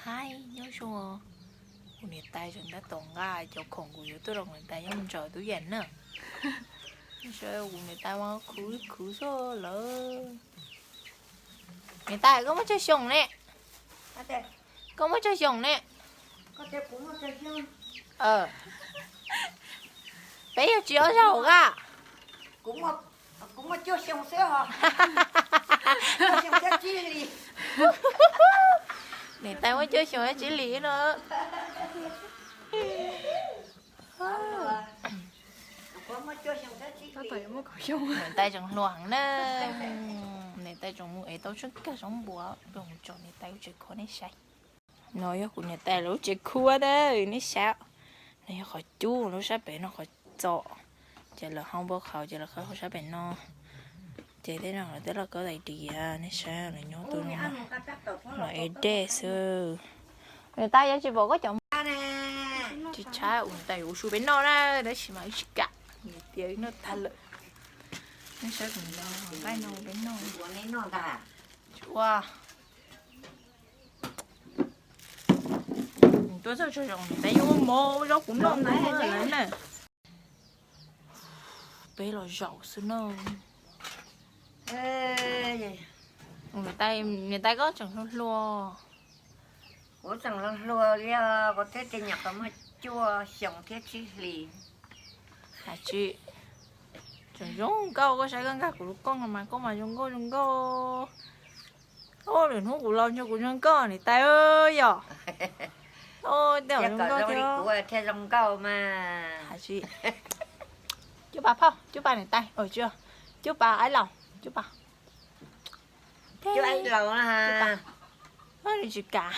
Ai, nyob zoo, kuv niam tais tseem tab tom nqa cov khoom kuv yuav tuaj rau kuv niam tais nyob mus ntsaws tub yam na. Nyob zoo, kuv niam tais mas khuv khuv xwb lawm. Niam tais, koj muaj tsawg xyoo ne? Koj muaj tsawg xyoo ne? Peb yog tsis ob zaug a. Kuv muaj cuaj xyoo xwb os. Cuaj xyoo thiab tsib hlis. Niam tais muaj cuaj xyoo thiab tsib hlis no. Niam tais tseem hluas heev na. Niam tais tseem mus ev tau tsheej kawg zoo npaum, mus tsom niam tais lub tsev khuab nej saib. No yog kuv niam tais lawv lub tsev khuab na, nej saib. No yog qhov cub lub sab pem no qhov txos, ces lawv hau npau qhauv ces lawv qhawb hauv sab pem no. Ces tej no lawv twb los kaub tais diav, nej saib lawv nyob tu no los ev dej xwb. Niam tais, yog tsis pom koj cov tsis tshab, kuv niam tais yuav ua su peb noj na, tab sis mas wb tsis kam, niam tias wb noj tag lawm. Nej saib kuv niam tais nqaij no peb noj. Ua, tuaj txog tsaug zog niam tais yuav ua mov ua zaub kuv noj ntau lawm na. Peb los zaum xwb na. Niam tais, niam tais koj tseem hluas hluas. Kuv tseem hluas hluas li os, kuv thiaj tias nyuam qhuav muaj cuaj xyoo thiab tsib hlis. Hais tsis, tseem zoo nkauj, koj saib koj nkag kuv lub kooj no mas koj mas zoo nkauj zoo nkauj. Lwm hnub kuv los ntshe kuv zoo nkauj niam tais yom. Tej zaum zoo nkauj thiab. Kuv thiaj zoo nkauj mas. Hais tsis, cub pas phauj, cub pas niam tais, cub pas aib laus, cub pas. Cub aib laus na. Nws tsis kam.